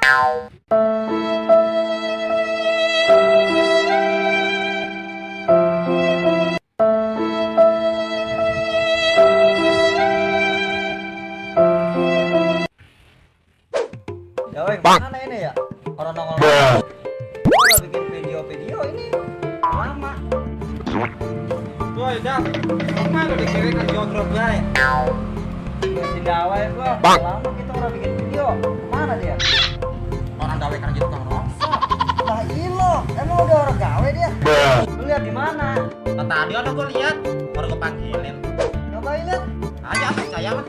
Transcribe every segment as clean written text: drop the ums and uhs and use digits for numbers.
Ya weh, mana ini ya? Orang nongol udah bikin video-video ini lama. Tuh ya, mana dikirim ke jodrop guys? Si Dawai gua, lama kita udah bikin video. Mana dia? Orang gawe kan jadi tukang rongsok. Lah ilo, emang udah orang gawe dia? Lu lihat di mana? Tadi ada gue lihat, baru gue panggilin. Coba lihat. Aja apa saya mah?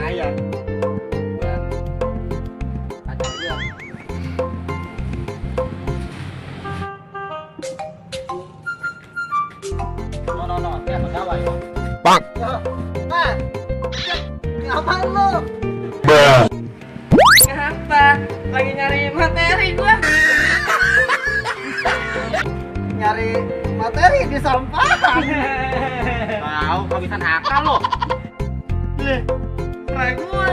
Ayah. Ada dia. No, dia pegawai. Bang. Nah, ngapain lu? Ngapa? Lagi nyari materi gua. Nyari materi di sampah. Tahu kehabisan akal lo. Nih, gua